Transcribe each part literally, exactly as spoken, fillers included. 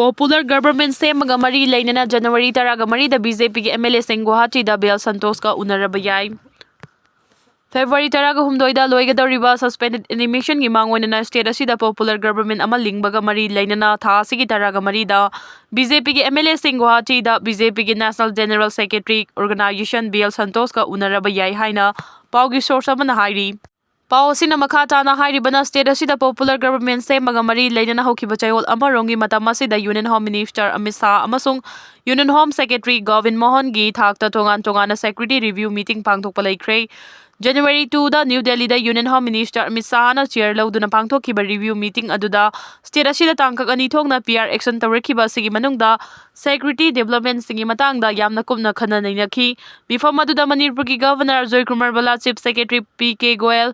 Popular government ꯁꯦꯝꯕꯒ ꯃꯔꯤ ꯂꯩꯅꯅ January ꯇꯔꯥꯒ ꯃꯔꯤꯗ BJPꯒꯤ MLAꯁꯤꯡ ꯒꯨꯋꯥꯍꯥꯇꯤꯗ ꯕꯤ ꯑꯦꯜ ꯁꯟꯇꯣꯁꯀ ꯎꯅꯔꯕ ꯌꯥꯏ꯫ February ꯇꯔꯥꯒ ꯍꯨꯝꯗꯣꯏꯗ ꯂꯣꯏꯒꯗꯧꯔꯤꯕ suspended animationꯒꯤ ꯃꯥꯡꯑꯣꯏꯅꯅ state ꯑꯁꯤꯗ popular government ꯑꯃ ꯂꯤꯡꯕꯒ ꯃꯔꯤ ꯂꯩꯅꯅ ꯊꯥ ꯑꯁꯤꯒꯤ ꯇꯔꯥꯒ ꯃꯔꯤꯗ BJPꯒꯤ MLAꯁꯤꯡ ꯒꯨꯋꯥꯍꯥꯇꯤꯗ BJPꯒꯤ National General Secretary, Organisation B L ꯁꯟꯇꯣꯁꯀ ꯎꯅꯔꯕ ꯌꯥꯏ ꯍꯥꯏꯅ ꯄꯥꯎꯒꯤ source ꯑꯃꯅ ꯍꯥꯏꯔꯤ꯫ ꯄꯥꯎ ꯑꯁꯤꯅ ꯃꯈꯥ ꯇꯥꯅ ꯍꯥꯏꯔꯤꯕꯅ, state ꯑꯁꯤꯗ popular government ꯁꯦꯝꯕꯒ ꯃꯔꯤ ꯂꯩꯅꯅ ꯍꯧꯈꯤꯕ ꯆꯌꯣꯜ ꯑꯃꯔꯣꯝꯒꯤ ꯃꯇꯝ ꯑꯁꯤꯗ Union Home Minister Amit Shah ꯑꯃꯁꯨꯡ Union Home Secretary ꯒꯣꯕꯤꯟ ꯃꯣꯍꯟꯒꯤ ꯊꯥꯛꯇ ꯇꯣꯉꯥꯟ ꯇꯣꯉꯥꯟꯅ security review meeting ꯄꯥꯡꯊꯣꯛꯄ ꯂꯩꯈ꯭ꯔꯦ꯫ January two ꯗ New Delhiꯗ Union Home Minister Amit ꯁꯥꯍꯅ chair ꯂꯧꯗꯨꯅ ꯄꯥꯡꯊꯣꯛꯈꯤꯕ review meeting ꯑꯗꯨꯗ state ꯑꯁꯤꯗ ꯇꯥꯡꯀꯛ ꯑꯅꯤ ꯊꯣꯛꯅ P R action ꯇꯧꯔꯛꯈꯤꯕ ꯑꯁꯤꯒꯤ ꯃꯅꯨꯡꯗ security developmentꯁꯤꯡꯒꯤ ꯃꯇꯥꯡꯗ ꯌꯥꯝꯅ ꯀꯨꯞꯅ ꯈꯟꯅ ꯅꯩꯅꯈꯤ꯫ ꯃꯤꯐꯝ ꯑꯗꯨꯗ ꯃꯅꯤꯄꯨꯔꯒꯤ Governor Ajoy Kumar ꯚꯜꯂꯥ, Chief Secretary P K Goyal,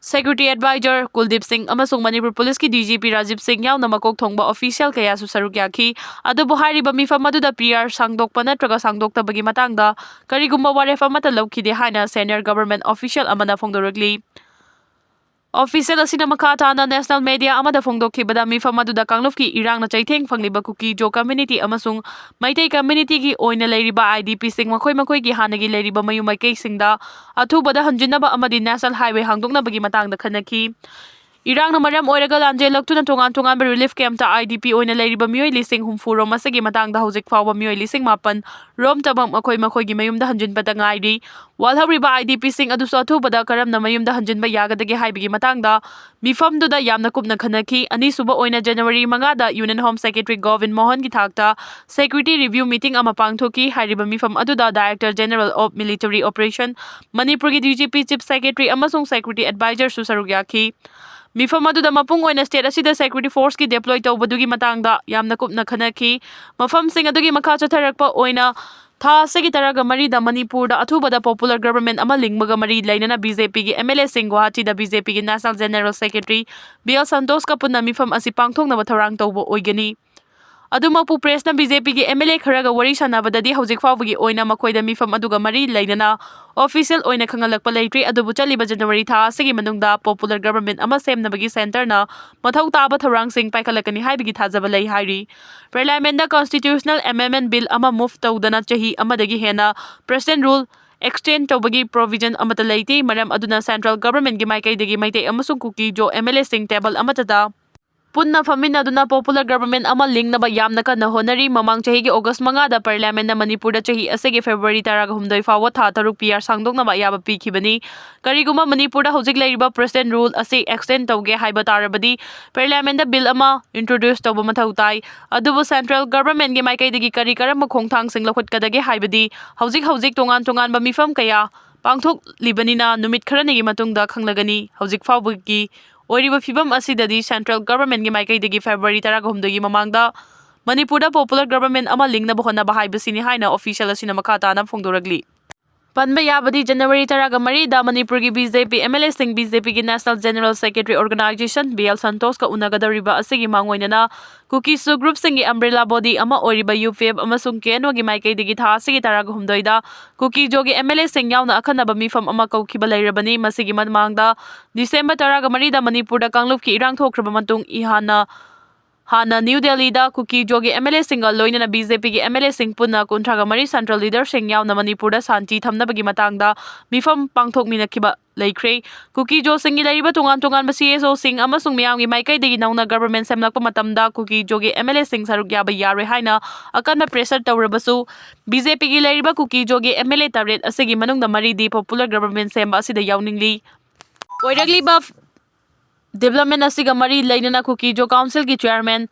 Security Advisor ꯀꯨꯜꯗꯤꯞ ꯁꯤꯡ ꯑꯃꯁꯨꯡ ꯃꯅꯤꯄꯨꯔ ꯄꯨꯂꯤꯁꯀꯤ D G P ꯔꯥꯖꯤꯕ ꯁꯤꯡ ꯌꯥꯎꯅ ꯃꯀꯣꯛ ꯊꯣꯡꯕ official ꯀꯌꯥꯁꯨ ꯁꯔꯨꯛ ꯌꯥꯈꯤ꯫ ꯑꯗꯨꯕꯨ ꯍꯥꯏꯔꯤꯕ ꯃꯤꯐꯝ ꯑꯗꯨꯗ P R ꯁꯥꯡꯗꯣꯛꯄ ꯅꯠꯇ꯭ꯔꯒ ꯁꯥꯡꯗꯣꯛꯇꯕꯒꯤ ꯃꯇꯥꯡꯗ ꯀꯔꯤꯒꯨꯝꯕ ꯋꯥꯔꯦꯞ ꯑꯃꯠꯇ ꯂꯧꯈꯤꯗꯦ ꯍꯥꯏꯅ senior government official ꯑꯃꯅ ꯐꯣꯡꯗꯣꯔꯛꯂꯤ꯫ Official ꯑꯁꯤꯅ ꯃꯈꯥ ꯇꯥꯅ national media ꯑꯃꯗ ꯐꯣꯡꯗꯣꯛꯈꯤꯕꯗ, ꯃꯤꯐꯝ ꯑꯗꯨꯗ ꯀꯥꯡꯂꯨꯞꯀꯤ ꯏꯔꯥꯡꯅ ꯆꯩꯊꯦꯡ ꯐꯪꯂꯤꯕ ꯀꯨꯀꯤ-ꯖꯣ community ꯑꯃꯁꯨꯡ ꯃꯩꯇꯩ communityꯒꯤ ꯑꯣꯏꯅ ꯂꯩꯔꯤꯕ I D Pꯁꯤꯡ ꯃꯈꯣꯏ ꯃꯈꯣꯏꯒꯤ ꯍꯥꯟꯅꯒꯤ ꯂꯩꯔꯤꯕ ꯃꯌꯨꯝ ꯃꯥꯏꯀꯩꯁꯤꯡꯗ ꯑꯊꯨꯕꯗ ꯍꯟꯖꯤꯟꯅꯕ ꯑꯃꯗꯤ national highway ꯍꯥꯡꯗꯣꯛꯅꯕꯒꯤ ꯃꯇꯥꯡꯗ ꯈꯟꯅꯈꯤ꯫ ꯏꯔꯥꯡꯅ ꯃꯔꯝ ꯑꯣꯏꯔꯒ ꯂꯥꯟꯖꯦꯜꯂꯛꯇꯨꯅ ꯇꯣꯉꯥꯟ ꯇꯣꯉꯥꯟꯕ relief campꯇ I D P ꯑꯣꯏꯅ ꯂꯩꯔꯤꯕ ꯃꯤꯑꯣꯏ ꯂꯤꯁꯤꯡ ꯍꯨꯝꯐꯨ ꯔꯣꯝ ꯑꯁꯤꯒꯤ ꯃꯇꯥꯡꯗ ꯍꯧꯖꯤꯛ ꯐꯥꯎꯕ ꯃꯤꯑꯣꯏ ꯂꯤꯁꯤꯡ ꯃꯥꯄꯟ ꯔꯣꯝꯇꯃꯛ ꯃꯈꯣꯏ ꯃꯈꯣꯏꯒꯤ ꯃꯌꯨꯝꯗ ꯍꯟꯖꯤꯟꯕꯗ ꯉꯥꯏꯔꯤ꯫ ꯋꯥꯜꯍꯧꯔꯤꯕ I D Pꯁꯤꯡ ꯑꯗꯨꯁꯨ ꯑꯊꯨꯕꯗ ꯀꯔꯝꯅ ꯃꯌꯨꯝꯗ ꯍꯟꯖꯤꯟꯕ ꯌꯥꯒꯗꯒꯦ ꯍꯥꯏꯕꯒꯤ ꯃꯇꯥꯡꯗ ꯃꯤꯐꯝꯗꯨꯗ ꯌꯥꯝꯅ ꯀꯨꯞꯅ ꯈꯟꯅꯈꯤ꯫ ꯑꯅꯤꯁꯨꯕ ꯑꯣꯏꯅ January ꯃꯉꯥꯗ Union Home Secretary ꯒꯣꯕꯤꯟ ꯃꯣꯍꯟꯒꯤ ꯊꯥꯛꯇ security review meeting ꯑꯃ ꯄꯥꯡꯊꯣꯛꯈꯤ꯫ ꯍꯥꯏꯔꯤꯕ ꯃꯤꯐꯝ ꯑꯗꯨꯗ Director General of Military Operation, ꯃꯅꯤꯄꯨꯔꯒꯤ D G P, Chief Secretary ꯑꯃꯁꯨꯡ Security Advisorꯁꯨ ꯁꯔꯨꯛ ꯌꯥꯈꯤ꯫ ꯃꯤꯐꯝ ꯑꯗꯨꯗ ꯃꯄꯨꯡ ꯑꯣꯏꯅ state ꯑꯁꯤꯗ security forceꯀꯤ deploy ꯇꯧꯕꯗꯨꯒꯤ ꯃꯇꯥꯡꯗ ꯌꯥꯝꯅ ꯀꯨꯞꯅ ꯈꯟꯅꯈꯤ꯫ ꯃꯐꯝꯁꯤꯡ ꯑꯗꯨꯒꯤ ꯃꯈꯥ ꯆꯠꯊꯔꯛꯄ ꯑꯣꯏꯅ ꯊꯥ ꯑꯁꯤꯒꯤ ꯇꯔꯥꯒ ꯃꯔꯤꯗ ꯃꯅꯤꯄꯨꯔꯗ ꯑꯊꯨꯕꯗ popular government ꯑꯃ ꯂꯤꯡꯕꯒ ꯃꯔꯤ ꯂꯩꯅꯅ BJPꯒꯤ MLAꯁꯤꯡ ꯒꯨꯋꯥꯍꯥꯇꯤꯗ BJPꯒꯤ National General Secretary B L ꯁꯟꯇꯣꯁꯀ ꯄꯨꯟꯅ ꯃꯤꯐꯝ ꯑꯁꯤ ꯄꯥꯡꯊꯣꯛꯅꯕ ꯊꯧꯔꯥꯡ ꯇꯧꯕ ꯑꯣꯏꯒꯅꯤ꯫ ꯑꯗꯨꯃꯛꯄꯨ pressꯅ BJPꯒꯤ MLA ꯈꯔꯒ ꯋꯥꯔꯤ ꯁꯥꯟꯅꯕꯗꯗꯤ ꯍꯧꯖꯤꯛ ꯐꯥꯎꯕꯒꯤ ꯑꯣꯏꯅ ꯃꯈꯣꯏꯗ ꯃꯤꯐꯝ ꯑꯗꯨꯒ ꯃꯔꯤ ꯂꯩꯅꯅ official ꯑꯣꯏꯅ ꯈꯪꯍꯜꯂꯛꯄ ꯂꯩꯇ꯭ꯔꯤ꯫ ꯑꯗꯨꯕꯨ ꯆꯠꯂꯤꯕ January ꯊꯥ ꯑꯁꯤꯒꯤ ꯃꯅꯨꯡꯗ popular government ꯑꯃ ꯁꯦꯝꯅꯕꯒꯤ centreꯅ ꯃꯊꯧ ꯇꯥꯕ ꯊꯧꯔꯥꯡꯁꯤꯡ ꯄꯥꯏꯈꯠꯂꯛꯀꯅꯤ ꯍꯥꯏꯕꯒꯤ ꯊꯥꯖꯕ ꯂꯩ ꯍꯥꯏꯔꯤ꯫ Parliamentꯗ constitutional amendment bill ꯑꯃ move ꯇꯧꯗꯅ ꯆꯍꯤ ꯑꯃꯗꯒꯤ ꯍꯦꯟꯅ President rule extend ꯇꯧꯕꯒꯤ provision ꯑꯃꯠꯇ ꯂꯩꯇꯦ꯫ ꯃꯔꯝ ꯑꯗꯨꯅ central governmentꯀꯤ ꯃꯥꯏꯀꯩꯗꯒꯤ ꯃꯩꯇꯩ ꯑꯃꯁꯨꯡ ꯀꯨꯀꯤ ꯖꯣ MLAꯁꯤꯡ table ꯑꯃꯠꯇꯗ ꯄꯨꯟꯅ ꯐꯝꯃꯤꯟꯅꯗꯨꯅ popular government ꯑꯃ ꯂꯤꯡꯅꯕ ꯌꯥꯝꯅ ꯀꯟꯅ ꯍꯣꯠꯅꯔꯤ꯫ ꯃꯃꯥꯡ ꯆꯍꯤꯒꯤ August ꯃꯉꯥꯗ Parliamentꯅ ꯃꯅꯤꯄꯨꯔꯗ ꯆꯍꯤ ꯑꯁꯤꯒꯤ February ꯇꯔꯥꯍꯨꯝꯗꯣꯏ ꯐꯥꯎꯕ ꯊꯥ ꯇꯔꯨꯛ PR ꯁꯥꯡꯗꯣꯛꯅꯕ ꯑꯌꯥꯕ ꯄꯤꯈꯤꯕꯅꯤ꯫ ꯀꯔꯤꯒꯨꯝꯕ ꯃꯅꯤꯄꯨꯔꯗ ꯍꯧꯖꯤꯛ ꯂꯩꯔꯤꯕ President rule ꯑꯁꯤ extend ꯇꯧꯒꯦ ꯍꯥꯏꯕ ꯇꯥꯔꯕꯗꯤ Parliamentꯗ bill ꯑꯃ introduce ꯇꯧꯕ ꯃꯊꯧ ꯇꯥꯏ꯫ ꯑꯗꯨꯕꯨ central governmentꯀꯤ ꯃꯥꯏꯀꯩꯗꯒꯤ ꯀꯔꯤ ꯀꯔꯝꯕ ꯈꯣꯡꯊꯥꯡꯁꯤꯡ ꯂꯧꯈꯠꯀꯗꯒꯦ ꯍꯥꯏꯕꯗꯤ ꯍꯧꯖꯤꯛ ꯍꯧꯖꯤꯛ ꯇꯣꯉꯥꯟ ꯇꯣꯉꯥꯟꯕ ꯃꯤꯐꯝ ꯀꯌꯥ ꯄꯥꯡꯊꯣꯛꯂꯤꯕꯅꯤꯅ ꯅꯨꯃꯤꯠ ꯈꯔꯅꯤꯒꯤ ꯃꯇꯨꯡꯗ ꯈꯪꯂꯒꯅꯤ꯫ ꯍꯧꯖꯤꯛ ꯐꯥꯎꯕꯒꯤ ꯑꯣꯏꯔꯤꯕ ꯐꯤꯕꯝ ꯑꯁꯤꯗꯒꯤ central governmentꯀꯤ ꯃꯥꯏꯀꯩꯗꯒꯤ February ꯇꯔꯥꯍꯨꯝꯗꯣꯏꯒꯤ ꯃꯃꯥꯡꯗ ꯃꯅꯤꯄꯨꯔꯗ popular government ꯑꯃ ꯂꯤꯡꯅꯕ ꯍꯣꯠꯅꯕ ꯍꯥꯏꯕꯁꯤꯅꯤ ꯍꯥꯏꯅ official ꯑꯁꯤꯅ ꯃꯈꯥ ꯇꯥꯅ ꯐꯣꯡꯗꯣꯔꯛꯂꯤ꯫ ꯄꯟꯕ ꯌꯥꯕꯗꯤ January ꯇꯔꯥꯒ ꯃꯔꯤꯗ ꯃꯅꯤꯄꯨꯔꯒꯤ BJP MLAꯁꯤꯡ BJPꯒꯤ National General Secretary Organization BL ꯁꯟꯇꯣꯁꯀ ꯎꯅꯒꯗꯧꯔꯤꯕ ꯑꯁꯤꯒꯤ ꯃꯥꯡꯑꯣꯏꯅꯅ ꯀꯨꯀꯤ ꯁꯨ groupꯁꯤꯡꯒꯤ umbrella body ꯑꯃ ꯑꯣꯏꯔꯤꯕ UPF ꯑꯃꯁꯨꯡ KNOꯒꯤ ꯃꯥꯏꯀꯩꯗꯒꯤ ꯊꯥ ꯑꯁꯤꯒꯤ ꯇꯔꯥꯍꯨꯝꯗꯣꯏꯗ ꯀꯨꯀꯤ ꯖꯣꯒꯤ MLAꯁꯤꯡ ꯌꯥꯎꯅ ꯑꯈꯟꯅꯕ ꯃꯤꯐꯝ ꯑꯃ ꯀꯧꯈꯤꯕ ꯂꯩꯔꯕꯅꯤ꯫ ꯃꯁꯤꯒꯤ ꯃꯃꯥꯡꯗ December ꯇꯔꯥꯒ ꯃꯔꯤꯗ ꯃꯅꯤꯄꯨꯔꯗ ꯀꯥꯡꯂꯨꯞꯀꯤ ꯏꯔꯥꯡ ꯊꯣꯛꯈ꯭ꯔꯕ ꯃꯇꯨꯡ ꯏꯍꯥꯟꯅ ꯍꯥꯟꯅ New Delhiꯗ ꯀꯨꯀꯤ ꯖꯣꯒꯤ MLAꯁꯤꯡꯒ ꯂꯣꯏꯅꯅ BJPꯒꯤ MLAꯁꯤꯡ ꯄꯨꯟꯅ ꯀꯨꯟꯊ꯭ꯔꯥꯒ ꯃꯔꯤ central leaderꯁꯤꯡ ꯌꯥꯎꯅ ꯃꯅꯤꯄꯨꯔꯗ ꯁꯥꯟꯇꯤ ꯊꯝꯅꯕꯒꯤ ꯃꯇꯥꯡꯗ ꯃꯤꯐꯝ ꯄꯥꯡꯊꯣꯛꯃꯤꯟꯅꯈꯤꯕ ꯂꯩꯈ꯭ꯔꯦ꯫ ꯀꯨꯀꯤ ꯖꯣꯁꯤꯡꯒꯤ ꯂꯩꯔꯤꯕ ꯇꯣꯉꯥꯟ ꯇꯣꯉꯥꯟꯕ CSOꯁꯤꯡ ꯑꯃꯁꯨꯡ ꯃꯤꯌꯥꯝꯒꯤ ꯃꯥꯏꯀꯩꯗꯒꯤ ꯅꯧꯅ government ꯁꯦꯝꯂꯛꯄ ꯃꯇꯝꯗ ꯀꯨꯀꯤ ꯖꯣꯒꯤ MLAꯁꯤꯡ ꯁꯔꯨꯛ ꯌꯥꯕ ꯌꯥꯔꯣꯏ ꯍꯥꯏꯅ ꯑꯀꯟꯕ pressure ꯇꯧꯔꯕꯁꯨ, BJPꯒꯤ ꯂꯩꯔꯤꯕ ꯀꯨꯀꯤ ꯖꯣꯒꯤ MLA ꯇꯔꯦꯠ ꯑꯁꯤꯒꯤ ꯃꯅꯨꯡꯗ ꯃꯔꯤꯗꯤ popular government ꯁꯦꯝꯕ ꯑꯁꯤꯗ ꯌꯥꯎꯅꯤꯡꯂꯤ꯫ ꯑꯣꯏꯔꯛꯂꯤꯕ development ꯑꯁꯤꯒ ꯃꯔꯤ ꯂꯩꯅꯅ ꯀꯨꯀꯤ ꯖꯣ councilꯒꯤ chairman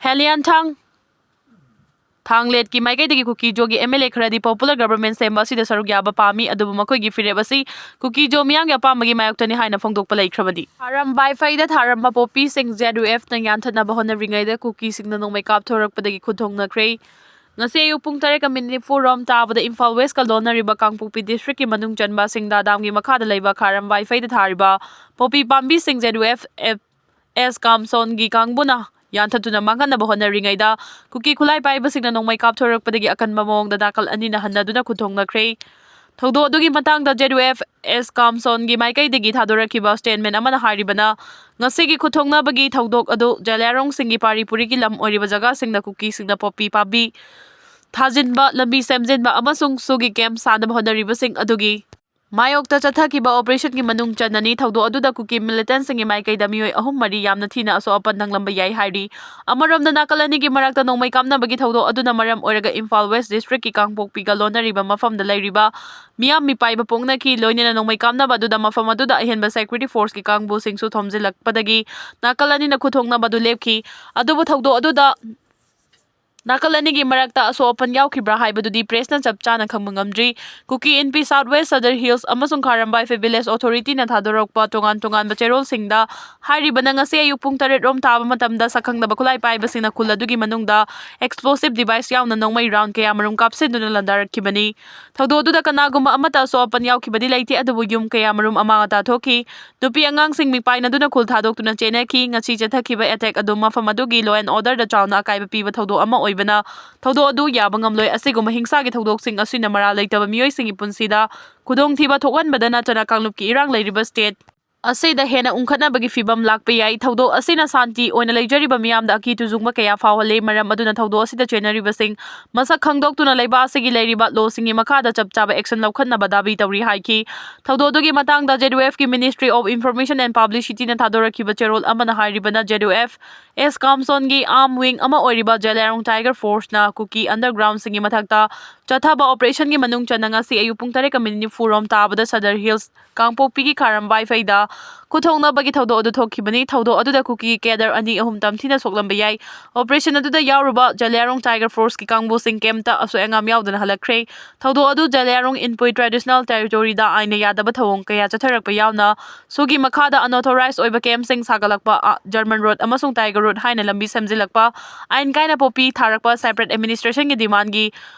ꯍꯦꯂꯤꯌꯥꯟꯊꯥꯡ ꯊꯥꯡꯂꯦꯠꯀꯤ ꯃꯥꯏꯀꯩꯗꯒꯤ ꯀꯨꯀꯤ ꯖꯣꯒꯤ MLA ꯈꯔꯗꯤ popular government ꯁꯦꯝꯕ ꯑꯁꯤꯗ ꯁꯔꯨꯛ ꯌꯥꯕ ꯄꯥꯝꯃꯤ, ꯑꯗꯨꯕꯨ ꯃꯈꯣꯏꯒꯤ ꯐꯤꯔꯦꯞ ꯑꯁꯤ ꯀꯨꯀꯤ ꯖꯣ ꯃꯤꯌꯥꯝꯒꯤ ꯑꯄꯥꯝꯕꯒꯤ ꯃꯥꯌꯣꯛꯇꯅꯤ ꯍꯥꯏꯅ ꯐꯣꯡꯗꯣꯛꯄ ꯂꯩꯈ꯭ꯔꯕꯅꯤ꯫ ꯊꯥꯔꯝ ꯋꯥꯏꯐꯩꯗ ꯊꯥꯔꯝꯕ ꯄꯣꯄꯤꯁꯤꯡ ZUFꯅ ꯌꯥꯟꯊꯠꯅꯕ ꯍꯣꯠꯅꯔꯤꯉꯩꯗ ꯀꯨꯀꯤꯁꯤꯡꯅ ꯅꯣꯡꯃꯩ ꯀꯥꯞꯊꯣꯔꯛꯄꯗꯒꯤ ꯈꯨꯠ ꯊꯣꯡꯅꯈ꯭ꯔꯦ꯫ ꯉꯁꯤ ꯑꯌꯨꯛ ꯄꯨꯡ ꯇꯔꯦꯠꯀ minute ꯅꯤꯐꯨ ꯔꯣꯝ ꯇꯥꯕꯗ ꯏꯝꯐꯥꯜ Westꯀ ꯂꯣꯟꯅꯔꯤꯕ ꯀꯥꯡꯄꯣꯛꯄꯤ districtꯀꯤ ꯃꯅꯨꯡ ꯆꯟꯕ ꯁꯤꯡꯗꯥ dam ꯒꯤ ꯃꯈꯥꯗ ꯂꯩꯕ ꯈꯥꯔꯝ ꯋꯥꯏꯐꯩꯗ ꯊꯥꯔꯤꯕ ꯄꯣꯄꯤ ꯄꯥꯝꯕꯤꯁꯤꯡ ZUF ꯑꯦꯁ ꯀꯥꯝꯁꯣꯟꯒꯤ ꯀꯥꯡꯕꯨꯅ ꯌꯥꯟꯊꯠꯇꯨꯅ ꯃꯥꯡꯍꯟꯅꯕ ꯍꯣꯠꯅꯔꯤꯉꯩꯗ ꯀꯨꯀꯤ ꯈꯨꯠꯂꯥꯏ ꯄꯥꯏꯕꯁꯤꯡꯅ ꯅꯣꯡꯃꯩ ꯀꯥꯞꯊꯣꯔꯛꯄꯗꯒꯤ ꯑꯀꯟꯕ ꯃꯑꯣꯡꯗ ꯅꯥꯀꯜ ꯑꯅꯤꯅ ꯍꯟꯅꯗꯨꯅ ꯈꯨꯠꯊꯣꯡꯅꯈ꯭ꯔꯦ꯫ ꯊꯧꯗꯣꯛ ꯑꯗꯨꯒꯤ ꯃꯇꯥꯡꯗ Z U F S ꯀꯥꯝꯁꯣꯟꯒꯤ ꯃꯥꯏꯀꯩꯗꯒꯤ ꯊꯥꯗꯣꯔꯛꯈꯤꯕ statement ꯑꯃꯅ ꯍꯥꯏꯔꯤꯕꯅ, ꯉꯁꯤꯒꯤ ꯈꯨꯠꯊꯣꯡꯅꯕꯒꯤ ꯊꯧꯗꯣꯛ ꯑꯗꯨ ꯖꯂꯤꯌꯥꯡꯔꯣꯡꯁꯤꯡꯒꯤ ꯄꯥꯔꯤ ꯄꯨꯔꯤꯒꯤ ꯂꯝ ꯑꯣꯏꯔꯤꯕ ꯖꯒꯥꯁꯤꯡꯗ ꯀꯨꯀꯤꯁꯤꯡꯅ ꯄꯣꯄꯤ ꯄꯥꯝꯕꯤ ꯊꯥꯖꯤꯟꯕ, ꯂꯝꯕꯤ ꯁꯦꯝꯖꯤꯟꯕ ꯑꯃꯁꯨꯡ ꯁꯨꯒꯤ camp ꯁꯥꯅꯕ ꯍꯣꯠꯅꯔꯤꯕꯁꯤꯡ ꯑꯗꯨꯒꯤ ꯃꯥꯌꯣꯛꯇ ꯆꯠꯊꯈꯤꯕ operationꯒꯤ ꯃꯅꯨꯡ ꯆꯟꯅꯅꯤ꯫ ꯊꯧꯗꯣꯛ ꯑꯗꯨꯗ ꯀꯨꯀꯤ militantꯁꯤꯡꯒꯤ ꯃꯥꯏꯀꯩꯗ ꯃꯤꯑꯣꯏ ꯑꯍꯨꯝ ꯃꯔꯤ ꯌꯥꯝꯅ ꯊꯤꯅ ꯑꯁꯣꯛ ꯑꯄꯟ ꯅꯪꯂꯝꯕ ꯌꯥꯏ ꯍꯥꯏꯔꯤ꯫ ꯑꯃꯔꯣꯝꯗ, ꯅꯥꯀꯜ ꯑꯅꯤꯒꯤ ꯃꯔꯛꯇ ꯅꯣꯡꯃꯩ ꯀꯥꯞꯅꯕꯒꯤ ꯊꯧꯗꯣꯛ ꯑꯗꯨꯅ ꯃꯔꯝ ꯑꯣꯏꯔꯒ ꯏꯝꯐꯥꯜ West Districtꯀꯤ ꯀꯥꯡꯄꯣꯛꯄꯤꯒ ꯂꯣꯟꯅꯔꯤꯕ ꯃꯐꯝꯗ ꯂꯩꯔꯤꯕ ꯃꯤꯌꯥꯝ ꯃꯤꯄꯥꯏꯕ ꯄꯣꯛꯅꯈꯤ꯫ ꯂꯣꯏꯅꯅ ꯅꯣꯡꯃꯩ ꯀꯥꯞꯅꯕ ꯑꯗꯨꯗ ꯃꯐꯝ ꯑꯗꯨꯗ ꯑꯍꯦꯟꯕ security forceꯀꯤ ꯀꯥꯡꯕꯨꯁꯤꯡꯁꯨ ꯊꯣꯝꯖꯤꯜꯂꯛꯄꯗꯒꯤ ꯅꯥꯀꯜ ꯑꯅꯤꯅ ꯈꯨꯠꯊꯣꯡꯅꯕ ꯑꯗꯨ ꯂꯦꯞꯈꯤ꯫ ꯑꯗꯨꯕꯨ ꯊꯧꯗꯣꯛ ꯑꯗꯨꯗ ꯅꯥꯀꯜ ꯑꯅꯤꯒꯤ ꯃꯔꯛꯇ ꯑꯁꯣꯛ ꯑꯄꯟ ꯌꯥꯎꯈꯤꯕ꯭ꯔꯥ ꯍꯥꯏꯕꯗꯨꯗꯤ pressꯅ ꯆꯞ ꯆꯥꯅ ꯈꯪꯕ ꯉꯝꯗ꯭ꯔꯤ꯫ ꯀꯨꯀꯤ ꯏꯟꯄꯤ South West Sadar Hills ꯑꯃꯁꯨꯡ ꯈꯥꯔꯝꯕꯥꯏ Village Authorityꯅ ꯊꯥꯗꯣꯔꯛꯄ ꯇꯣꯉꯥꯟ ꯇꯣꯉꯥꯟꯕ ꯆꯦꯔꯣꯜꯁꯤꯡꯗ ꯍꯥꯏꯔꯤꯕꯅ, ꯉꯁꯤ ꯑꯌꯨꯛ ꯄꯨꯡ ꯇꯔꯦꯠ ꯔꯣꯝ ꯇꯥꯕ ꯃꯇꯝꯗ ꯁꯛꯈꯪꯗꯕ ꯈꯨꯠꯂꯥꯏ ꯄꯥꯏꯕꯁꯤꯡꯅ ꯈꯨꯜ ꯑꯗꯨꯒꯤ ꯃꯅꯨꯡꯗ explosive device ꯌꯥꯎꯅ ꯅꯣꯡꯃꯩ round ꯀꯌꯥꯃꯔꯨꯝ ꯀꯥꯞꯁꯤꯟꯗꯨꯅ ꯂꯥꯟꯗꯥꯔꯛꯈꯤꯕꯅꯤ꯫ ꯊꯧꯗꯣꯛ ꯑꯗꯨꯗ ꯀꯅꯥꯒꯨꯝꯕ ꯑꯃꯠꯇ ꯑꯁꯣꯛ ꯑꯄꯟ ꯌꯥꯎꯈꯤꯕꯗꯤ ꯂꯩꯇꯦ, ꯑꯗꯨꯕꯨ ꯌꯨꯝ ꯀꯌꯥꯃꯔꯨꯝ ꯑꯃꯥꯡ ꯑꯇꯥ ꯊꯣꯛꯈꯤ꯫ ꯅꯨꯄꯤ ꯑꯉꯥꯡꯁꯤꯡ ꯃꯤꯄꯥꯏꯅꯗꯨꯅ ꯈꯨꯜ ꯊꯥꯗꯣꯛꯇꯨꯅ ꯆꯦꯟꯅꯈꯤ꯫ ꯉꯁꯤ ꯆꯠꯊꯈꯤꯕ attack ꯑꯗꯨ ꯃꯐꯝ ꯑꯗꯨꯒꯤ law and orderꯗ ꯆꯥꯎꯅ ꯑꯀꯥꯏꯕ ꯄꯤꯕ ꯊꯧꯗꯣꯛ ꯑꯃ ꯑꯣꯏꯕꯅ, ꯊꯧꯗꯣꯛ ꯑꯗꯨ ꯌꯥꯕ ꯉꯝꯂꯣꯏ꯫ ꯑꯁꯤꯒꯨꯝꯕ ꯍꯤꯡꯁꯥꯒꯤ ꯊꯧꯗꯣꯛꯁꯤꯡ ꯑꯁꯤꯅ ꯃꯔꯥꯜ ꯂꯩꯇꯕ ꯃꯤꯑꯣꯏꯁꯤꯡꯒꯤ ꯄꯨꯟꯁꯤꯗ ꯈꯨꯗꯣꯡꯊꯤꯕ ꯊꯣꯛꯍꯟꯕꯗ ꯅꯠꯇꯅ ꯀꯥꯡꯂꯨꯞꯀꯤ ꯏꯔꯥꯡ ꯂꯩꯔꯤꯕ state ꯑꯁꯤꯗ ꯍꯦꯟꯅ ꯎꯪꯈꯠꯅꯕꯒꯤ ꯐꯤꯚꯝ ꯂꯥꯛꯄ ꯌꯥꯏ꯫ ꯊꯧꯗꯣꯛ ꯑꯁꯤꯅ ꯁꯥꯟꯇꯤ ꯑꯣꯏꯅ ꯂꯩꯖꯔꯤꯕ ꯃꯤꯌꯥꯝꯗ ꯑꯀꯤ ꯇꯨꯖꯨꯡꯕ ꯀꯌꯥ ꯐꯥꯎꯍꯜꯂꯦ꯫ ꯃꯔꯝ ꯑꯗꯨꯅ ꯊꯧꯗꯣꯛ ꯑꯁꯤꯗ ꯆꯦꯟꯅꯔꯤꯕꯁꯤꯡ ꯃꯁꯛ ꯈꯪꯗꯣꯛꯇꯨꯅ ꯂꯩꯕꯥꯛ ꯑꯁꯤꯒꯤ ꯂꯩꯔꯤꯕ lawꯁꯤꯡꯒꯤ ꯃꯈꯥꯗ ꯆꯞ ꯆꯥꯕ action ꯂꯧꯈꯠꯅꯕ ꯗꯥꯕꯤ ꯇꯧꯔꯤ ꯍꯥꯏꯈꯤ꯫ ꯊꯧꯗꯣꯛ ꯑꯗꯨꯒꯤ ꯃꯇꯥꯡꯗ Z U Fꯀꯤ Ministry of Information and Publicityꯅ ꯊꯥꯗꯣꯔꯛꯈꯤꯕ ꯆꯦꯔꯣꯜ ꯑꯃꯅ ꯍꯥꯏꯔꯤꯕꯅ, Z U F S ꯀꯥꯝꯁꯣꯟꯒꯤ arm wing ꯑꯃ ꯑꯣꯏꯔꯤꯕ ꯖꯂꯤꯌꯥꯡꯔꯣꯡ Tiger Forceꯅ ꯀꯨꯀꯤ undergroundꯁꯤꯡꯒꯤ ꯃꯊꯛꯇ ꯆꯠꯊꯕ operationꯒꯤ ꯃꯅꯨꯡ ꯆꯟꯅ ꯉꯁꯤ ꯑꯌꯨꯛ ꯄꯨꯡ ꯇꯔꯦꯠꯀ minute ꯅꯤꯐꯨ ꯔꯣꯝ ꯇꯥꯕꯗ Sadar Hills ꯀꯥꯡꯄꯣꯛꯄꯤꯒꯤ ꯈꯥꯔꯝꯕꯥꯏ ꯐꯩꯗ ꯈꯨꯠꯊꯣꯡꯅꯕꯒꯤ ꯊꯧꯗꯣꯛ ꯑꯗꯨ ꯊꯣꯛꯈꯤꯕꯅꯤ꯫ ꯊꯧꯗꯣꯛ ꯑꯗꯨꯗ ꯀꯨꯀꯤ cadre ꯑꯅꯤ ꯑꯍꯨꯝ ꯇꯝꯊꯤꯅ ꯁꯣꯛꯂꯝꯕ ꯌꯥꯏ꯫ Operation ꯑꯗꯨꯗ ꯌꯥꯎꯔꯨꯕ ꯖꯂꯤꯌꯥꯡꯔꯣꯡ Tiger Forceꯀꯤ ꯀꯥꯡꯕꯨꯁꯤꯡ ꯀꯩꯝꯇ ꯑꯁꯣꯏ ꯑꯉꯥꯝ ꯌꯥꯎꯗꯅ ꯍꯜꯂꯛꯈ꯭ꯔꯦ꯫ ꯊꯧꯗꯣꯛ ꯑꯗꯨ ꯖꯂꯤꯌꯥꯡꯔꯣꯡ ꯏꯟꯄꯨꯏ traditional territoryꯗ ꯑꯥꯏꯟꯅ ꯌꯥꯗꯕ ꯊꯧꯑꯣꯡ ꯀꯌꯥ ꯆꯠꯊꯔꯛꯄ ꯌꯥꯎꯅ, ꯁꯨꯒꯤ ꯃꯈꯥꯗ unauthorized ꯑꯣꯏꯕ campꯁꯤꯡ ꯁꯥꯒꯠꯂꯛꯄ, ꯑ, German Road ꯑꯃꯁꯨꯡ Tiger Road ꯍꯥꯏꯅ ꯂꯝꯕꯤ ꯁꯦꯝꯖꯤꯜꯂꯛꯄ, ꯑꯥꯏꯟ ꯀꯥꯏꯅ ꯄꯣꯄꯤ ꯊꯥꯔꯛꯄ, separate administrationꯒꯤ demandꯒꯤ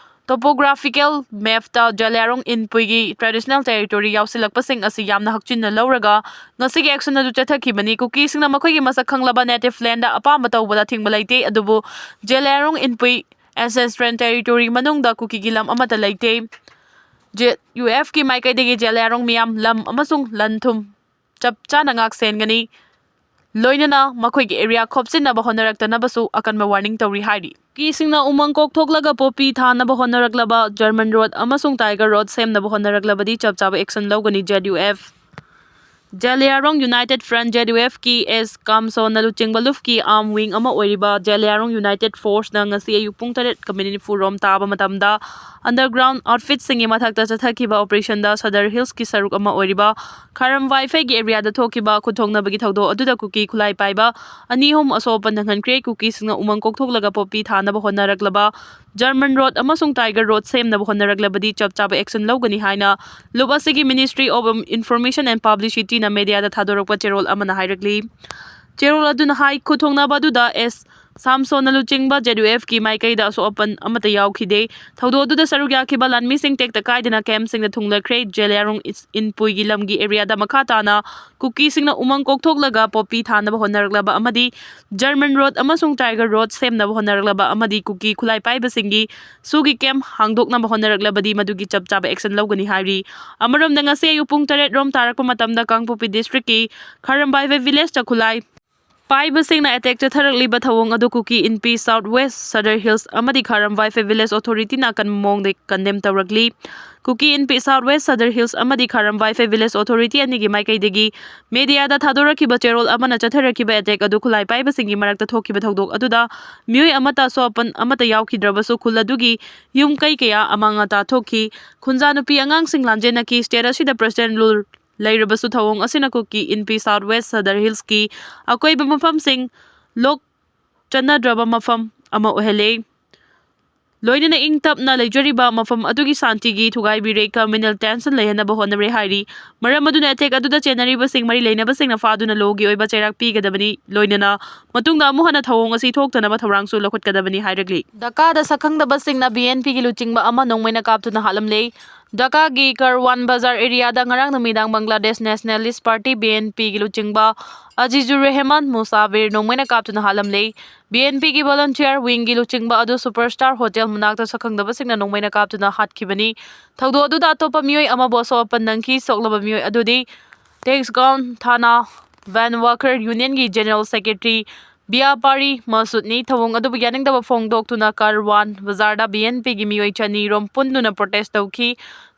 Topographical mapꯇ Zeliangrong ꯏꯟꯄꯨꯏꯒꯤ traditional territory ꯌꯥꯎꯁꯤꯜꯂꯛꯄꯁꯤꯡ ꯑꯁꯤ ꯌꯥꯝꯅ ꯍꯛꯆꯤꯟꯅ ꯂꯧꯔꯒ ꯉꯁꯤꯒꯤ action ꯑꯗꯨ ꯆꯠꯊꯈꯤꯕꯅꯤ꯫ ꯀꯨꯀꯤꯁꯤꯡꯅ ꯃꯈꯣꯏꯒꯤ ꯃꯁꯛ ꯈꯪꯂꯕ native landꯇ ꯑꯄꯥꯝꯕ ꯇꯧꯕꯗ ꯑꯊꯤꯡꯕ ꯂꯩꯇꯦ, ꯑꯗꯨꯕꯨ ꯖꯦꯂꯤꯌꯥꯡꯔꯣꯡ ꯏꯟꯄꯨꯏ ancestral territory ꯃꯅꯨꯡꯗ ꯀꯨꯀꯤꯒꯤ ꯂꯝ ꯑꯃꯠꯇ ꯂꯩꯇꯦ꯫ ꯖꯦ ꯌꯨ ꯑꯦꯐꯀꯤ ꯃꯥꯏꯀꯩꯗꯒꯤ ꯖꯦꯂꯤꯌꯥꯡꯔꯣꯡ ꯃꯤꯌꯥꯝ, ꯂꯝ ꯑꯃꯁꯨꯡ ꯂꯟ ꯊꯨꯝ ꯆꯞ ꯆꯥꯅ ꯉꯥꯛ ꯁꯦꯟꯒꯅꯤ꯫ ꯂꯣꯏꯅꯅ ꯃꯈꯣꯏꯒꯤ area ꯈꯣꯞꯆꯤꯟꯅꯕ ꯍꯣꯠꯅꯔꯛꯇꯅꯕꯁꯨ ꯑꯀꯟꯕ warning ꯇꯧꯔꯤ ꯍꯥꯏꯔꯤ꯫ ꯀꯨꯀꯤꯁꯤꯡꯅ ꯎꯃꯪ ꯀꯣꯛꯊꯣꯛꯂꯒ ꯄꯣꯄꯤ ꯊꯥꯅꯕ ꯍꯣꯠꯅꯔꯛꯂꯕ, German Road ꯑꯃꯁꯨꯡ Tiger Road ꯁꯦꯝꯅꯕ ꯍꯣꯠꯅꯔꯛꯂꯕꯗꯤ ꯆꯞ ꯆꯥꯕ action ꯂꯧꯒꯅꯤ꯫ J U F, Zeliangrong United Front, J U ꯑꯦꯐꯀꯤ ꯑꯦꯁ ꯀꯥꯝꯁꯣꯟꯅ ꯂꯨꯆꯤꯡꯕ ꯂꯨꯞꯀꯤ arm wing ꯑꯃ ꯑꯣꯏꯔꯤꯕ ꯖꯦꯂꯤꯌꯥꯡꯔꯣꯡ United Forceꯅ ꯉꯁꯤ ꯑꯌꯨꯛ ꯄꯨꯡ ꯇꯔꯦꯠꯀ minute ꯅꯤꯐꯨ ꯔꯣꯝ ꯇꯥꯕ ꯃꯇꯝꯗ underground outfitꯁꯤꯡꯒꯤ ꯃꯊꯛꯇ ꯆꯠꯊꯈꯤꯕ operationꯗ Sadar Hillsꯀꯤ ꯁꯔꯨꯛ ꯑꯃ ꯑꯣꯏꯔꯤꯕ ꯈꯥꯔꯝ ꯋꯥꯏꯐꯩꯒꯤ areaꯗ ꯊꯣꯛꯈꯤꯕ ꯈꯨꯠꯊꯣꯛꯅꯕꯒꯤ ꯊꯧꯗꯣꯛ ꯑꯗꯨꯗ ꯀꯨꯀꯤ ꯈꯨꯠꯂꯥꯏ ꯄꯥꯏꯕ ꯑꯅꯤ ꯑꯍꯨꯝ ꯑꯁꯣꯛ ꯑꯄꯟ ꯅꯪꯍꯟꯈ꯭ꯔꯦ꯫ ꯀꯨꯀꯤꯁꯤꯡꯅ ꯎꯃꯪ ꯀꯣꯛꯊꯣꯛꯂꯒ ꯄꯣꯄꯤ ꯊꯥꯅꯕ ꯍꯣꯠꯅꯔꯛꯂꯕ German Road ꯑꯃꯁꯨꯡ Tiger Road ꯁꯦꯝꯅꯕ ꯍꯣꯠꯅꯔꯛꯂꯕꯗꯤ ꯆꯞ ꯆꯥꯕ action ꯂꯧꯒꯅꯤ ꯍꯥꯏꯅ ꯂꯨꯞ ꯑꯁꯤꯒꯤ Ministry of Information and Publicityꯅ mediaꯗ ꯊꯥꯗꯣꯔꯛꯄ ꯆꯦꯔꯣꯜ ꯑꯃꯅ ꯍꯥꯏꯔꯛꯂꯤ꯫ ꯆꯦꯔꯣꯜ ꯑꯗꯨꯅ ꯍꯥꯏ, ꯈꯨꯠꯊꯣꯛꯅꯕ ꯑꯗꯨꯗ ꯑꯦꯁ ꯁꯥꯝꯁꯣꯟꯅ ꯂꯨꯆꯤꯡꯕ ꯖꯦ ꯌꯨ ꯑꯦꯐꯀꯤ ꯃꯥꯏꯀꯩꯗ ꯑꯁꯣꯛ ꯑꯄꯟ ꯑꯃꯠꯇ ꯌꯥꯎꯈꯤꯗꯦ꯫ ꯊꯧꯗꯣꯛ ꯑꯗꯨꯗ ꯁꯔꯨꯛ ꯌꯥꯈꯤꯕ ꯂꯥꯟꯃꯤꯁꯤꯡ ꯇꯦꯛꯇ ꯀꯥꯏꯗꯅ campꯁꯤꯡꯗ ꯊꯨꯡꯂꯈ꯭ꯔꯦ꯫ ꯖꯦꯂꯤꯌꯥꯡꯔꯣꯡ ꯏꯁ-, ꯏꯟꯄꯨꯏꯒꯤ ꯂꯝꯒꯤ areaꯗ ꯃꯈꯥ ꯇꯥꯅ ꯀꯨꯀꯤꯁꯤꯡꯅ ꯎꯃꯪ ꯀꯣꯛꯊꯣꯛꯂꯒ ꯄꯣꯄꯤ ꯊꯥꯅꯕ ꯍꯣꯠꯅꯔꯛꯂꯕ ꯑꯃꯗꯤ German Road ꯑꯃꯁꯨꯡ Tiger Road ꯁꯦꯝꯅꯕ ꯍꯣꯠꯅꯔꯛꯂꯕ ꯑꯃꯗꯤ ꯀꯨꯀꯤ ꯈꯨꯠꯂꯥꯏ ꯄꯥꯏꯕꯁꯤꯡꯒꯤ ꯁꯨꯒꯤ camp ꯍꯥꯡꯗꯣꯛꯅꯕ ꯍꯣꯠꯅꯔꯛꯂꯕꯗꯤ ꯃꯗꯨꯒꯤ ꯆꯞ ꯆꯥꯕ action ꯂꯧꯒꯅꯤ ꯍꯥꯏꯔꯤ꯫ ꯑꯃꯔꯣꯝꯗ ꯉꯁꯤ ꯑꯌꯨꯛ ꯄꯨꯡ ꯇꯔꯦꯠ ꯔꯣꯝ ꯇꯥꯔꯛꯄ ꯃꯇꯝꯗ ꯀꯥꯡꯄꯣꯛꯄꯤ districtꯀꯤ ꯈꯥꯔꯝꯕꯥꯏꯐꯩ villageꯇ ꯈꯨꯠꯂꯥꯏ ꯄꯥꯏꯕꯁꯤꯡꯅ attack ꯆꯠꯊꯔꯛꯂꯤꯕ ꯊꯧꯑꯣꯡ ꯑꯗꯨ ꯀꯨꯀꯤ ꯏꯟꯄꯤ South West Sadar Hills ꯑꯃꯗꯤ ꯈꯥꯔꯝ ꯋꯥꯏꯐꯩ village authorityꯅ ꯑꯀꯟꯕ ꯃꯑꯣꯡꯗ condemn ꯇꯧꯔꯛꯂꯤ꯫ ꯀꯨꯀꯤ ꯏꯟꯄꯤ South West Sadar Hills ꯑꯃꯗꯤ ꯈꯥꯔꯝ ꯋꯥꯏꯐꯩ village authority ꯑꯅꯤꯒꯤ ꯃꯥꯏꯀꯩꯗꯒꯤ mediaꯗ ꯊꯥꯗꯣꯔꯛꯈꯤꯕ ꯆꯦꯔꯣꯜ ꯑꯃꯅ ꯆꯠꯊꯔꯛꯈꯤꯕ attack ꯑꯗꯨ ꯈꯨꯠꯂꯥꯏ ꯄꯥꯏꯕꯁꯤꯡꯒꯤ ꯃꯔꯛꯇ ꯊꯣꯛꯈꯤꯕ ꯊꯧꯗꯣꯛ ꯑꯗꯨꯗ ꯃꯤꯑꯣꯏ ꯑꯃꯠꯇ ꯑꯁꯣꯛ ꯑꯄꯟ ꯑꯃꯠꯇ ꯌꯥꯎꯈꯤꯗ꯭ꯔꯕꯁꯨ ꯈꯨꯜ ꯑꯗꯨꯒꯤ ꯌꯨꯝ ꯀꯩ ꯀꯌꯥ ꯑꯃꯥꯡ ꯑꯇꯥ ꯊꯣꯛꯈꯤ꯫ ꯈꯨꯟꯖꯥ ꯅꯨꯄꯤ ꯑꯉꯥꯡꯁꯤꯡ ꯂꯥꯟꯖꯦꯟꯅꯈꯤ꯫ State ꯑꯁꯤꯗ President rule ꯂꯩꯔꯕꯁꯨ ꯊꯧꯑꯣꯡ ꯑꯁꯤꯅ ꯀꯨꯀꯤ ꯏꯟꯄꯤ South West Sadar Hillsꯀꯤ ꯑꯀꯣꯏꯕ ꯃꯐꯝꯁꯤꯡ ꯂꯣꯛ ꯆꯠꯅꯗ꯭ꯔꯕ ꯃꯐꯝ ꯑꯃ ꯑꯣꯏꯍꯜꯂꯦ꯫ ꯂꯣꯏꯅꯅ ꯏꯪ ꯇꯞꯅ ꯂꯩꯖꯔꯤꯕ ꯃꯐꯝ ꯑꯗꯨꯒꯤ ꯁꯥꯟꯇꯤꯒꯤ ꯊꯨꯒꯥꯏꯕꯤꯔꯦ, communal tension ꯂꯩꯍꯟꯅꯕ ꯍꯣꯠꯅꯔꯦ ꯍꯥꯏꯔꯤ꯫ ꯃꯔꯝ ꯑꯗꯨꯅ attack ꯑꯗꯨꯗ ꯆꯦꯟꯅꯔꯤꯕꯁꯤꯡ ꯃꯔꯤ ꯂꯩꯅꯕꯁꯤꯡꯅ ꯐꯥꯗꯨꯅ ꯂꯣꯒꯤ ꯑꯣꯏꯕ ꯆꯩꯔꯥꯛ ꯄꯤꯒꯗꯕꯅꯤ, ꯂꯣꯏꯅꯅ ꯃꯇꯨꯡꯗ ꯑꯃꯨꯛ ꯍꯟꯅ ꯊꯧꯑꯣꯡ ꯑꯁꯤ ꯊꯣꯛꯇꯅꯕ ꯊꯧꯔꯥꯡꯁꯨ ꯂꯧꯈꯠꯀꯗꯕꯅꯤ ꯍꯥꯏꯔꯛꯂꯤ꯫ ꯙꯥꯀꯥꯗ ꯁꯛꯈꯪꯗꯕꯁꯤꯡꯅ ꯕꯤ ꯑꯦꯟ ꯄꯤꯒꯤ ꯂꯨꯆꯤꯡꯕ ꯑꯃ ꯅꯣꯡꯃꯩꯅ ꯀꯥꯞꯇꯨꯅ ꯍꯥꯠꯂꯝꯂꯦ꯫ ꯙꯥꯀꯥꯒꯤ ꯀꯔꯋꯥꯟ ꯕꯖꯥꯔ ꯑꯦꯔꯤꯌꯥꯗ ꯉꯔꯥꯡ ꯅꯨꯃꯤꯗꯥꯡ Bangladesh nationalist party, B N ꯄꯤꯒꯤ ꯂꯨꯆꯤꯡꯕ ꯑꯖꯤꯖꯨꯔ ꯔꯦꯍꯃꯥꯟ ꯃꯨꯁꯥꯕꯤꯔ ꯅꯣꯡꯃꯩꯅ ꯀꯥꯞꯇꯨꯅ ꯍꯥꯠꯂꯝꯂꯦ꯫ ꯕꯤ ꯑꯦꯟ ꯄꯤꯒꯤ ꯚꯣꯂꯟꯇꯤꯌꯔ ꯋꯤꯡꯒꯤ ꯂꯨꯆꯤꯡꯕ ꯑꯗꯨ ꯁꯨꯄꯔ ꯁ꯭ꯇꯥꯔ ꯍꯣꯇꯦꯜ ꯃꯅꯥꯛꯇ ꯁꯛꯈꯪꯗꯕꯁꯤꯡꯅ ꯅꯣꯡꯃꯩꯅ ꯀꯥꯞꯇꯨꯅ ꯍꯥꯠꯈꯤꯕꯅꯤ꯫ ꯊꯧꯗꯣꯛ ꯑꯗꯨꯗ ꯑꯇꯣꯞꯄ ꯃꯤꯑꯣꯏ ꯑꯃꯕꯨ ꯑꯁꯣꯛ ꯑꯄꯟ ꯅꯪꯈꯤ꯫ ꯁꯣꯛꯂꯕ ꯃꯤꯑꯣꯏ ꯑꯗꯨꯗꯤ ꯇꯦꯛꯁꯒꯥꯎꯟ ꯊꯥꯅꯥ ꯚꯦꯟ ꯋꯥꯀꯔ ꯌꯨꯅꯤꯌꯟꯒꯤ ꯖꯦꯅꯔꯦꯜ ꯁꯦꯀ꯭ꯔꯦꯇꯔꯤ ꯕꯤꯌꯥꯄꯥꯔꯤ ꯃꯁꯨꯗꯅꯤ꯫ ꯊꯧꯑꯣꯡ ꯑꯗꯨꯕꯨ ꯌꯥꯅꯤꯡꯗꯕ ꯐꯣꯡꯗꯣꯛꯇꯨꯅ ꯀꯔꯋꯥꯟ ꯕꯖꯥꯔꯗ ꯕꯤ ꯑꯦꯟ ꯄꯤꯒꯤ ꯃꯤꯑꯣꯏ ꯆꯅꯤ ꯔꯣꯝ ꯄꯨꯟꯗꯨꯅ ꯄ꯭ꯔꯣꯇꯦꯁ ꯇꯧꯈꯤ꯫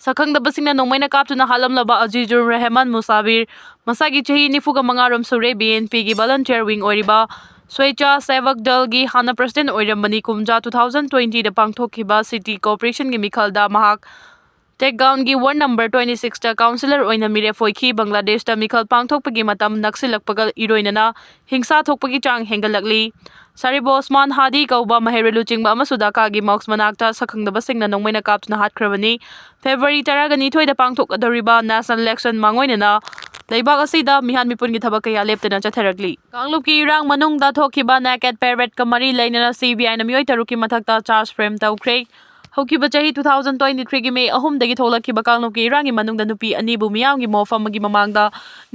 ꯁꯛꯈꯪꯗꯕꯁꯤꯡꯅ ꯅꯣꯡꯃꯩꯅ ꯀꯥꯞꯇꯨꯅ ꯍꯥꯠꯂꯝꯂꯕ ꯑꯖꯤꯖꯨꯔ ꯔꯦꯍꯃꯥꯟ ꯃꯨꯁꯥꯕꯤꯔ, ꯃꯁꯥꯒꯤ ꯆꯍꯤ ꯅꯤꯐꯨꯒ ꯃꯉꯥ ꯔꯣꯝ ꯁꯨꯔꯦ, ꯕꯤ ꯑꯦꯟ ꯄꯤꯒꯤ ꯚꯣꯂꯟꯇꯤꯌꯔ ꯋꯤꯡ ꯑꯣꯏꯔꯤꯕ ꯁ꯭ꯋꯦꯆꯥ ꯁꯦꯚꯛ ꯗꯜꯒꯤ ꯍꯥꯟꯅ ꯄ꯭ꯔꯁꯤꯗꯦꯟ ꯑꯣꯏꯔꯝꯕꯅꯤ꯫ ꯀꯨꯝꯖꯥ ꯇꯨ ꯊꯥꯎꯖꯟ ꯇ꯭ꯋꯦꯟꯇꯤꯗ ꯄꯥꯡꯊꯣꯛꯈꯤꯕ ꯁꯤꯇꯤ ꯀꯣꯔꯄꯣꯔꯦꯁꯟꯒꯤ ꯃꯤꯈꯜꯗ ꯃꯍꯥꯛ ꯇꯦꯛꯒꯥꯎꯟꯒꯤ ꯋꯥꯔꯗ ꯅꯝꯕꯔ ꯇ꯭ꯋꯦꯟꯇꯤ ꯁꯤꯛꯁꯇ ꯀꯥꯎꯟꯁꯤꯂꯔ ꯑꯣꯏꯅ ꯃꯤꯔꯦꯞ ꯑꯣꯏꯈꯤ꯫ ꯕꯪꯒ꯭ꯂꯥꯗꯦꯁꯇ ꯃꯤꯈꯜ ꯄꯥꯡꯊꯣꯛꯄꯒꯤ ꯃꯇꯝ ꯅꯛꯁꯤꯜꯂꯛꯄꯒ ꯏꯔꯣꯏꯅꯅ ꯍꯤꯡꯁꯥ ꯊꯣꯛꯄꯒꯤ ꯆꯥꯡ ꯍꯦꯟꯒꯠꯂꯛꯂꯤ꯫ ꯁꯥꯔꯤꯕ ꯎꯁꯃꯥꯟ ꯍꯥꯗꯤ ꯀꯧꯕ ꯃꯍꯩꯔꯣꯏ ꯂꯨꯆꯤꯡꯕ ꯑꯃꯁꯨ ꯙꯥꯀꯥꯒꯤ ꯃꯣꯁꯛ ꯃꯅꯥꯛꯇ ꯁꯛꯈꯪꯗꯕꯁꯤꯡꯅ ꯅꯣꯡꯃꯩꯅ ꯀꯥꯞꯇꯨꯅ ꯍꯥꯠꯈ꯭ꯔꯕꯅꯤ꯫ ꯐꯦꯕ꯭ꯔꯨꯋꯥꯔꯤ ꯇꯔꯥꯒ ꯅꯤꯊꯣꯏꯗ ꯄꯥꯡꯊꯣꯛꯀꯗꯧꯔꯤꯕ ꯅꯦꯁꯅꯦꯜ ꯏꯂꯦꯛꯁꯟ ꯃꯥꯡꯑꯣꯏꯅꯅ ꯂꯩꯕꯥꯛ ꯑꯁꯤꯗ ꯃꯤꯍꯥꯠ ꯃꯤꯄꯨꯟꯒꯤ ꯊꯕꯛ ꯀꯌꯥ ꯂꯦꯞꯇꯅ ꯆꯠꯊꯔꯛꯂꯤ꯫ ꯀꯥꯡꯂꯨꯞꯀꯤ ꯏꯔꯥꯡ ꯃꯅꯨꯡꯗ ꯊꯣꯛꯈꯤꯕ ꯅꯦꯀꯦꯠ ꯄꯦꯔꯦꯗꯀ ꯃꯔꯤ ꯂꯩꯅꯅ ꯁꯤ ꯕꯤ ꯑꯥꯏꯅ ꯃꯤꯑꯣꯏ ꯇꯔꯨꯛꯀꯤ ꯃꯊꯛꯇ ꯆꯥꯔꯖ ꯐ꯭ꯔꯦꯝ ꯇꯧꯈ꯭ꯔꯦ꯫ ꯍꯧꯈꯤꯕ ꯆꯍꯤ ꯇꯨ ꯊꯥꯎꯖꯟ ꯇ꯭ꯋꯦꯟꯇꯤ ꯊ꯭ꯔꯤꯒꯤ ꯃꯦ ꯑꯍꯨꯝꯗꯒꯤ ꯊꯣꯛꯂꯛꯈꯤꯕ ꯀꯥꯡꯂꯨꯞꯀꯤ ꯏꯔꯥꯡꯒꯤ ꯃꯅꯨꯡꯗ ꯅꯨꯄꯤ ꯑꯅꯤꯕꯨ ꯃꯤꯌꯥꯝꯒꯤ ꯃꯣꯞ ꯑꯃꯒꯤ ꯃꯃꯥꯡꯗ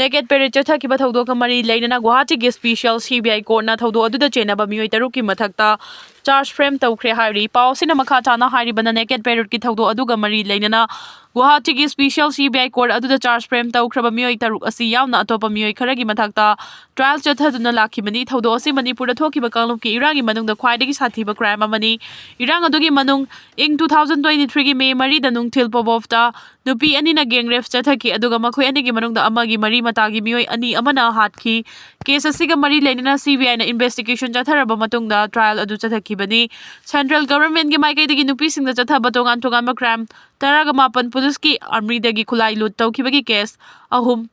ꯅꯦꯀꯦꯠ ꯄꯦꯔꯦꯗ ꯆꯠꯊꯈꯤꯕ ꯊꯧꯗꯣꯛꯀ ꯃꯔꯤ ꯂꯩꯅꯅ ꯒꯨꯋꯥꯍꯥꯇꯤꯒꯤ ꯁ꯭ꯄꯤꯁꯤꯌꯦꯜ ꯁꯤ ꯕꯤ ꯑꯥꯏ ꯀꯣꯔꯠꯅ ꯊꯧꯗꯣꯛ ꯑꯗꯨꯗ ꯆꯦꯟꯅꯕ ꯃꯤꯑꯣꯏ ꯇꯔꯨꯛꯀꯤ ꯃꯊꯛꯇ ꯆꯥꯔꯖ ꯐ꯭ꯔꯦꯝ ꯇꯧꯈ꯭ꯔꯦ ꯍꯥꯏꯔꯤ꯫ ꯄꯥꯎ ꯑꯁꯤꯅ ꯃꯈꯥ ꯇꯥꯅ ꯍꯥꯏꯔꯤꯕꯅ ꯅꯦꯀꯦꯠ ꯄꯦꯔꯦꯗꯀꯤ ꯊꯧꯗꯣꯛ ꯑꯗꯨꯒ ꯃꯔꯤ ꯂꯩꯅꯅ ꯒꯨꯋꯥꯍꯥꯇꯤꯒꯤ ꯁ꯭ꯄꯤꯁꯤꯌꯦꯜ ꯁꯤ ꯕꯤ ꯑꯥꯏ ꯀꯣꯔꯠ ꯑꯗꯨꯗ ꯆꯥꯔꯖ ꯐ꯭ꯔꯦꯝ ꯇꯧꯈ꯭ꯔꯕ ꯃꯤꯑꯣꯏ ꯇꯔꯨꯛ ꯑꯁꯤ ꯌꯥꯎꯅ ꯑꯇꯣꯞꯄ ꯃꯤꯑꯣꯏ ꯈꯔꯒꯤ ꯃꯊꯛꯇ ꯇ꯭ꯔꯥꯌꯦꯜ ꯆꯠꯊꯗꯨꯅ ꯂꯥꯛꯈꯤꯕꯅꯤ꯫ ꯊꯧꯗꯣꯛ ꯑꯁꯤ ꯃꯅꯤꯄꯨꯔꯗ ꯊꯣꯛꯈꯤꯕ ꯀꯥꯡꯂꯨꯞꯀꯤ ꯏꯔꯥꯡꯒꯤ ꯃꯅꯨꯡꯗ ꯈ꯭ꯋꯥꯏꯗꯒꯤ ꯁꯥꯊꯤꯕ ꯀ꯭ꯔꯥꯏꯝ ꯑꯃꯅꯤ꯫ ꯏꯔꯥꯡ ꯑꯗꯨꯒꯤ ꯃꯅꯨꯡ ꯏꯪ ꯇꯨ ꯊꯥꯎꯖꯟ ꯇ꯭ꯋꯦꯟꯇꯤ ꯊ꯭ꯔꯤꯒꯤ ꯃꯦ ꯃꯔꯤꯗ ꯅꯨꯡꯊꯤꯜ ꯄꯣꯕꯣꯞꯇ ꯅꯨꯄꯤ ꯑꯅꯤꯅ ꯒꯦꯡ ꯔꯦꯞ ꯆꯠꯊꯈꯤ, ꯑꯗꯨꯒ ꯃꯈꯣꯏ ꯑꯅꯤꯒꯤ ꯃꯅꯨꯡꯗ ꯑꯃꯒꯤ ꯃꯔꯤ ꯃꯇꯥꯒꯤ ꯃꯤꯑꯣꯏ ꯑꯅꯤ ꯑꯃꯅ ꯍꯥꯠꯈꯤ꯫ ꯀꯦꯁ ꯑꯁꯤꯒ ꯃꯔꯤ ꯂꯩꯅꯅ ꯁꯤ ꯕꯤ ꯑꯥꯏꯅ ꯏꯟꯚꯦꯁꯇꯤꯒꯦꯁꯟ ꯆꯠꯊꯔꯕ ꯃꯇꯨꯡꯗ ꯇ꯭ꯔꯥꯌꯦꯜ ꯑꯗꯨ ꯆꯠꯊꯈꯤꯕꯅꯤ꯫ ꯁꯦꯟꯇ꯭ꯔꯦꯜ ꯒꯚꯔꯟꯃꯦꯟꯠꯀꯤ ꯃꯥꯏꯀꯩꯗꯒꯤ ꯅꯨꯄꯤꯁꯤꯡꯗ ꯆꯠꯊꯕ ꯇꯣꯉꯥꯟ ꯇꯣꯉꯥꯟꯕ ꯀ꯭ꯔꯥꯏꯝ ꯇꯔꯥꯒ ꯃꯥꯄꯟ ꯄꯨꯂꯤꯁꯀꯤ ꯑꯥꯔꯃꯤꯗꯒꯤ ꯈꯨꯠꯂꯥꯏ ꯂꯨꯠ ꯇꯧꯈꯤꯕꯒꯤ ꯀꯦꯁ ꯑꯍꯨꯝ,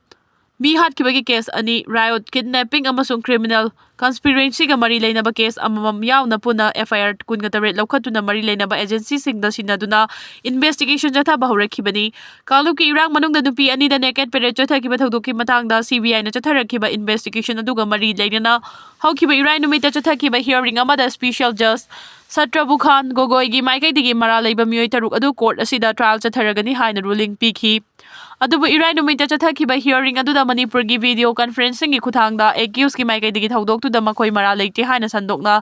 ꯃꯤ ꯍꯥꯠꯈꯤꯕꯒꯤ ꯀꯦꯁ ꯑꯅꯤ, riot, kidnapping ꯑꯃꯁꯨꯡ criminal conspiracyꯒ ꯃꯔꯤ ꯂꯩꯅꯕ ꯀꯦꯁ ꯑꯃꯃꯝ ꯌꯥꯎꯅ ꯄꯨꯟꯅ F I R ꯀꯨꯟꯒ ꯇꯔꯦꯠ ꯂꯧꯈꯠꯇꯨꯅ ꯃꯔꯤ ꯂꯩꯅꯕ agencyꯁꯤꯡꯗ ꯁꯤꯟꯅꯗꯨꯅ investigation ꯆꯠꯊꯕ ꯍꯧꯔꯛꯈꯤꯕꯅꯤ꯫ ꯀꯥꯡꯂꯨꯞꯀꯤ ꯏꯔꯥꯡ ꯃꯅꯨꯡꯗ ꯅꯨꯄꯤ ꯑꯅꯤꯗ naked parade ꯆꯠꯊꯈꯤꯕ ꯊꯧꯗꯣꯛꯀꯤ ꯃꯇꯥꯡꯗ C B Iꯅ ꯆꯠꯊꯔꯛꯈꯤꯕ investigation ꯑꯗꯨꯒ ꯃꯔꯤ ꯂꯩꯅꯅ ꯍꯧꯈꯤꯕ ꯏꯔꯥꯏ ꯅꯨꯃꯤꯠꯇ ꯆꯠꯊꯈꯤꯕ hearing ꯑꯃꯗ special judge ꯁꯇ꯭ꯔꯕꯨ ꯈꯥꯟ ꯒꯣꯒꯣꯏꯒꯤ ꯃꯥꯏꯀꯩꯗꯒꯤ ꯃꯔꯥꯜ ꯂꯩꯕ ꯃꯤꯑꯣꯏ ꯇꯔꯨꯛ ꯑꯗꯨ court ꯑꯁꯤꯗ trial ꯆꯠꯊꯔꯒꯅꯤ ꯍꯥꯏꯅ ruling ꯄꯤꯈꯤ꯫ ꯑꯗꯨꯕꯨ ꯏꯔꯥꯏ ꯅꯨꯃꯤꯠꯇ ꯆꯠꯊꯈꯤꯕ hearing ꯑꯗꯨꯗ ꯃꯅꯤꯄꯨꯔꯒꯤ video conferencingꯒꯤ ꯈꯨꯠꯊꯥꯡꯗ accusedꯀꯤ ꯃꯥꯏꯀꯩꯗꯒꯤ ꯊꯧꯗꯣꯛꯇꯨꯗ ꯃꯈꯣꯏ ꯃꯔꯥꯜ ꯂꯩꯇꯦ ꯍꯥꯏꯅ ꯁꯟꯗꯣꯛꯅ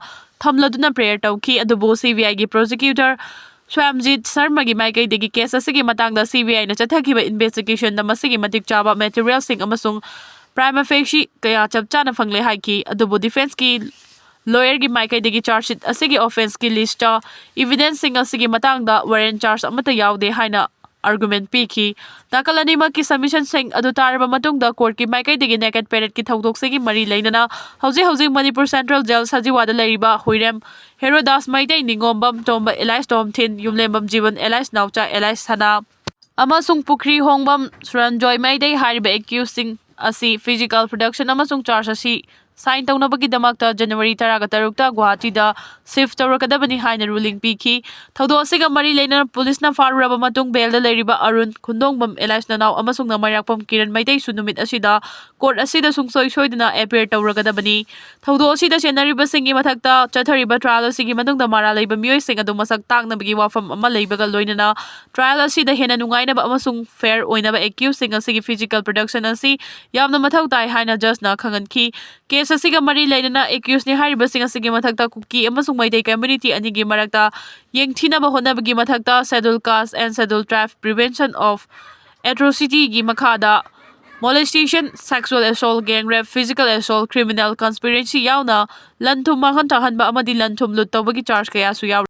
ꯊꯝꯂꯗꯨꯅ prayer ꯇꯧꯈꯤ꯫ ꯑꯗꯨꯕꯨ C B Iꯒꯤ prosecutor ꯁ꯭ꯋꯥꯝꯖꯤꯠ ꯁꯔꯃꯒꯤ ꯃꯥꯏꯀꯩꯗꯒꯤ case ꯑꯁꯤꯒꯤ ꯃꯇꯥꯡꯗ C B Iꯅ ꯆꯠꯊꯈꯤꯕ investigationꯗ ꯃꯁꯤꯒꯤ ꯃꯇꯤꯛ ꯆꯥꯕ materialꯁꯤꯡ ꯑꯃꯁꯨꯡ prima facie ꯀꯌꯥ ꯆꯞ ꯆꯥꯅ ꯐꯪꯂꯦ ꯍꯥꯏꯈꯤ꯫ ꯑꯗꯨꯕꯨ defenceꯀꯤ lawyerꯒꯤ ꯃꯥꯏꯀꯩꯗꯒꯤ charge sheet ꯑꯁꯤꯒꯤ offenceꯀꯤ listꯇ evidenceꯁꯤꯡ ꯑꯁꯤꯒꯤ ꯃꯇꯥꯡꯗ warrant charge ꯑꯃꯠꯇ ꯌꯥꯎꯗꯦ ꯍꯥꯏꯅ argument ꯄꯤꯈꯤ꯫ ꯅꯥꯀꯜ ꯑꯅꯤꯃꯛꯀꯤ submissionꯁꯤꯡ ꯑꯗꯨ ꯇꯥꯔꯕ ꯃꯇꯨꯡꯗ courtꯀꯤ ꯃꯥꯏꯀꯩꯗꯒꯤ naked paradeꯀꯤ ꯊꯧꯗꯣꯛꯁꯤꯒꯤ ꯃꯔꯤ ꯂꯩꯅꯅ ꯍꯧꯖꯤꯛ ꯍꯧꯖꯤꯛ ꯃꯅꯤꯄꯨꯔ central jail ꯁꯖꯤꯋꯥꯗ ꯂꯩꯔꯤꯕ ꯍꯨꯏꯔꯦꯝ ꯍꯦꯔꯣꯗꯥꯁ ꯃꯩꯇꯩ, ꯅꯤꯉꯣꯝꯕꯝ ꯇꯣꯝꯕ alias ꯇꯣꯝꯊꯤꯟ, ꯌꯨꯝꯂꯦꯝꯕꯝ ꯖꯤꯕꯟ alias ꯅꯥꯎꯆꯥ alias ꯁꯅꯥ ꯑꯃꯁꯨꯡ ꯄꯨꯈ꯭ꯔꯤ ꯍꯣꯡꯕꯝ ꯁꯨꯔꯟꯖꯣꯏ ꯃꯩꯇꯩ ꯍꯥꯏꯔꯤꯕ accusedꯁꯤꯡ ꯑꯁꯤ physical production ꯑꯃꯁꯨꯡ charge ꯑꯁꯤ sign ꯇꯧꯅꯕꯒꯤꯗꯃꯛꯇ January ꯇꯔꯥꯒ ꯇꯔꯨꯛꯇ ꯒꯨꯋꯥꯍꯥꯇꯤꯗ shift ꯇꯧꯔꯛꯀꯗꯕꯅꯤ ꯍꯥꯏꯅ ruling ꯄꯤꯈꯤ꯫ ꯊꯧꯗꯣꯛ ꯑꯁꯤꯒ ꯃꯔꯤ ꯂꯩꯅꯅ ꯄꯨꯂꯤꯁꯅ ꯐꯥꯔꯨꯔꯕ ꯃꯇꯨꯡ bailꯗ ꯂꯩꯔꯤꯕ ꯑꯔꯨꯟ, ꯈꯨꯟꯗꯣꯡꯕꯝ alias ꯅꯅꯥꯎ ꯑꯃꯁꯨꯡ ꯅꯃꯩꯔꯥꯛꯄꯝ ꯀꯤꯔꯟ ꯃꯩꯇꯩꯁꯨ ꯅꯨꯃꯤꯠ ꯑꯁꯤꯗ court ꯑꯁꯤꯗ ꯁꯨꯡꯁꯣꯏ ꯁꯣꯏꯗꯅ appear ꯇꯧꯔꯒꯗꯕꯅꯤ꯫ ꯊꯧꯗꯣꯛ ꯑꯁꯤꯗ ꯆꯦꯟꯅꯔꯤꯕꯁꯤꯡꯒꯤ ꯃꯊꯛꯇ ꯆꯠꯊꯔꯤꯕ trial ꯑꯁꯤꯒꯤ ꯃꯅꯨꯡꯗ ꯃꯔꯥꯜ ꯂꯩꯕ ꯃꯤꯑꯣꯏꯁꯤꯡ ꯑꯗꯨ ꯃꯁꯛ ꯇꯥꯛꯅꯕꯒꯤ ꯋꯥꯐꯝ ꯑꯃ ꯂꯩꯕꯒ ꯂꯣꯏꯅꯅ trial ꯑꯁꯤꯗ ꯍꯦꯟꯅ ꯅꯨꯡꯉꯥꯏꯅꯕ ꯑꯃꯁꯨꯡ fair ꯑꯣꯏꯅꯕ accusedꯁꯤꯡ ꯑꯁꯤꯒꯤ physical production ꯑꯁꯤ ꯌꯥꯝꯅ ꯃꯊꯧ ꯇꯥꯏ ꯍꯥꯏꯅ judgeꯅ ꯈꯪꯍꯟꯈꯤ꯫ Case ꯑꯁꯤꯒ ꯃꯔꯤ ꯂꯩꯅꯅ accusedꯅꯤ ꯍꯥꯏꯔꯤꯕꯁꯤꯡ ꯑꯁꯤꯒꯤ ꯃꯊꯛꯇ ꯀꯨꯀꯤ ꯑꯃꯁꯨꯡ ꯃꯩꯇꯩ community ꯑꯅꯤꯒꯤ ꯃꯔꯛꯇ ꯌꯦꯡꯊꯤꯅꯕ ꯍꯣꯠꯅꯕꯒꯤ ꯃꯊꯛꯇ Scheduled Caste and Scheduled Tribe Prevention of Atrocityꯒꯤ ꯃꯈꯥꯗ molestation, sexual assault, gang rape, physical assault, criminal conspiracy ꯌꯥꯎꯅ ꯂꯟ ꯊꯨꯝ ꯃꯥꯡꯍꯟ ꯇꯥꯛꯍꯟꯕ ꯑꯃꯗꯤ ꯂꯟ ꯊꯨꯝ ꯂꯨꯠ ꯇꯧꯕꯒꯤ charge ꯀꯌꯥꯁꯨ ꯌꯥꯎꯔꯤ꯫